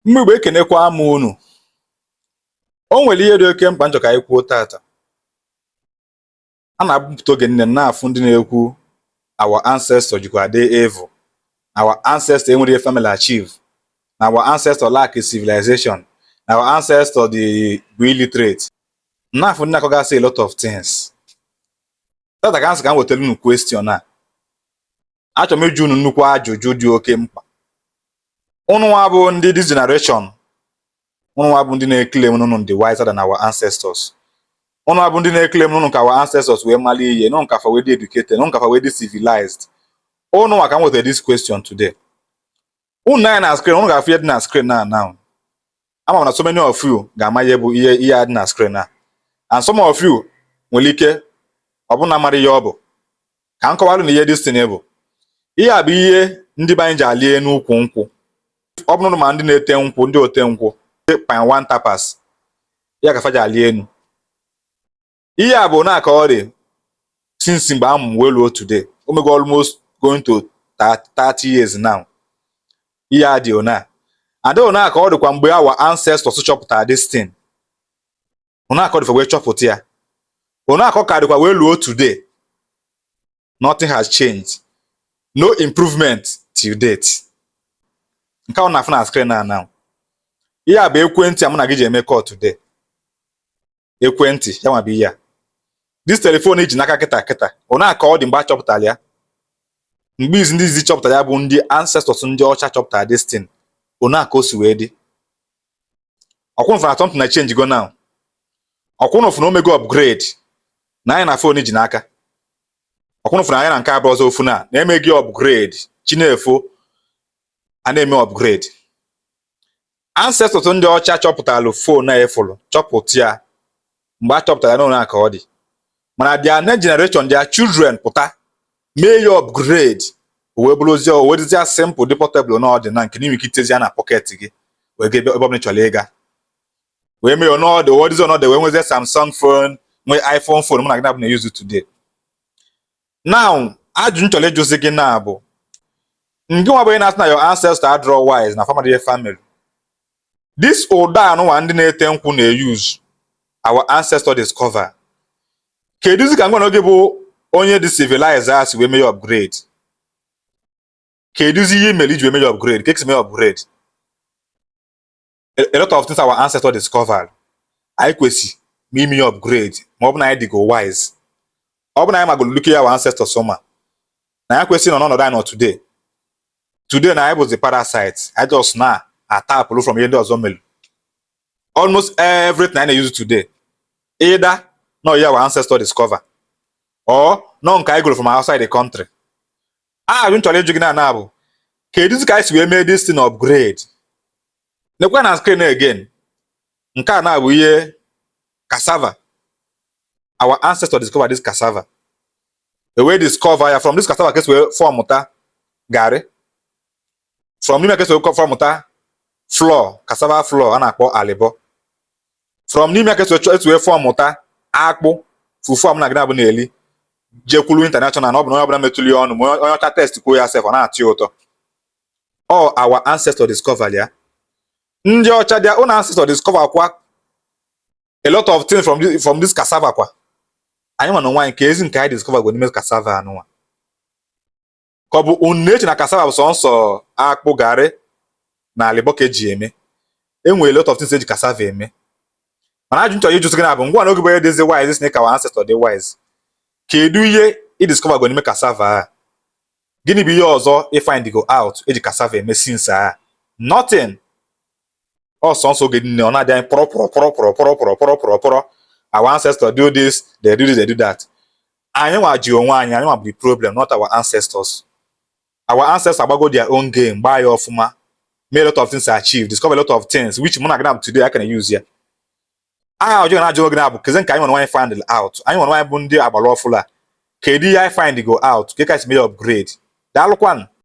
Mmụ Igbo, ekenekwa m unu. O nwere ihe dị oke mkpa m chọrọ ka anyị kwuo tata. A na-abụpụta oge nne m na-afụ ndị na-ekwu our ancestor jikwa dị evil, our ancestor enwere ihe family achieve, na our ancestor lack civilization, na our ancestor dị bụ illiterate. M na-afụ ndị na-akọgasị a lot of things. Tata ka m sị ka m wetara unu question a. Achọrọ m ịjụ unu nnukwu ajụjụ dị oke mkpa. Unu nwa bụ ndị this generation, unu nwa bụ ndị na-eclaim unu dị wiser than our ancestors. Unu nwa bụ ndị na-eclaim unu ka our ancestors wee mara ihe, unu ka fa wee dị educated, unu ka fa wee dị civilized. Unu nwa ka m wetara this question today. Unu na na screen, unu ga-afụ ihe dị na screen now. Ama m na so many of you ga-ama ihe bụ ihe a dị na screen a. And some of you nwere ike ọ bụrụ na mara ihe ọ bụ. Ka m kọwara unu ihe this thing bụ. Ihe a bụ ihe ndị be anyị ji ali enu ukwu nkwụ. Ọ bụrụ ma ndị na-ete nkwụ, ndị ote nkwụ, palm wine tappers, ya ka fa ji ali enu. Ihe a bụ na ka ọ dị since mgbe amụ wee luo today. O mego almost going to 30 years now. Ihe a dị ona. And ona ka ọ dịkwa mgbe our ancestors chọpụtara this thing. Ona ka ọ dịkwa wee chọpụta ya. Ona ka ọ ka dịkwa wee luo today. Nothing has changed. No improvement till date. Nke a ọ na-afụ na screen na now. Ihe a bụ ekwentị a mụ na gị ji eme call today. Ekwentị ya nwa bụ ihe a. This telephone iji n'aka kịta kịta, ona ka ọ dị mgbe a chọpụtara ya. Mgbe izi ndị izi chọpụtara ya bụ ndị ancestors ndị ọcha chọpụtara this thing. Ona ka o si wee dị. Ọkwụnụ fụ na something na change go now. Ọkwụnụ fụ na o mego upgrade na anyị na phone iji n'aka. Ọkwụnụ fụ na anyị na nke abụọ ọzọ ofu na na-emeghị upgrade chinefo a na-eme upgrade. Ancestors ndị ọcha chọpụtalụ phone a efụlụ chọpụta ya mgbe a chọpụtara ya n'ụlọ ka ọ dị, mana their next generation, their children, pụta mee ya upgrade, o wee bụrụzie, o wee dịzịa simple, dị portable na ọ dị na nke n'ime ike itezi ya na pocket gị wee gaa ebe ọbụla ị chọrọ ịga, wee mee ya ọnọdụ wee dịzie ọnọdụ, wee nwezie Samsung phone, nwee iPhone phone mụ na gị na-abụ na-use today. Now, ajụjụ m chọrọ ịjụzi gị na bụ ngị nwa bụ onye na-asị na your ancestor adịrọ wise na family family. This ụda anụnwa ndị na-ete nkwụ na-use, our ancestor discover. Kedụzi ka ngwa na oge bụ onye dị civilized a si wee mee ya upgrade? Kedụzi ihe mere iji wee mee ya upgrade? Ka esi mee ya upgrade? A lot of things our ancestor discovered, anyị kwesị ma ime ya upgrade, ma ọ bụ na anyị dịgo wise, ọ bụ na anyị magoro luke ya our ancestors ma na anyị kwesị nọ n'ọnọdụ anyị nọ today. Today na anyị bụzi parasite. Anyị just na atapụrụ from ihe ndị ọzọ mere. Almost everything anyị na-use today, either no ihe our ancestor discover or no nke anyị gụrụ from outside the country. Ajụ m chọrọ ịjụ gị na bụ kedụzi ka anyị si wee mee this thing upgrade? Nekwa na screen again. Nke a na-abụ ihe cassava. Our ancestor discover this cassava. E wee discover ya, from this cassava ka esi wee fọmụta garị, from n'ime ka esi wee fọmụta flour, cassava flour a na-akpọ alịbọ, from n'ime ka esi wee fọmụta akpụ, fufu a mụ na gị na-abụ na-eli jekwulu international, na ọ bụ na onye ọbụla metụrụ ya ọnụ, ma onye ọcha taste kwuo ya sef, ọ na-atụ ya ụtọ. All our ancestor discover ya. Ndị ọcha, their own ancestor discover kwa a lot of things from this cassava kwa. Anyị nwa na onwe anyị, ka ezi nke anyị discover go n'ime cassava anụnwa, ka ọ bụ unu na-eche na cassava bụ sọnsọ akpụ, garị na alịbọ ka eji eme? Enwere a lot of things eji cassava eme. Mana ajụ m chọrọ ịjụsị gị na bụ ngwa na oge bụ onye dịzi wise si na ka our ancestor dị wise, kedu ihe ị discover go n'ime cassava a? Gịnị bụ ihe ọzọ ị find go out eji cassava eme since a? Nothing. Ọ sọnsọ oge niile ọ na-adị anyị pọrọ pọrọ pọrọ pọrọ pọrọ pọrọ pọrọ pọrọ pọrọ, our ancestor do this, they do this, they do that. Anyị nwa ji onwe anyị. Anyị nwa bụ the problem, not our ancestors. Our ancestors agbago their own game, gbaa ya ọfụma, mee a lot of things, achieve, discover a lot of things which mụ na gị na today I can use ya. Aha ọjọọ na-ajụ gị na bụ kezi nke anyị nwere nwanyị find out. Anyị nwere nwanyị bụ ndị agbara ọfụla, kedu ihe anyị find go out ka esi mee ya upgrade? Daalụkwanụ.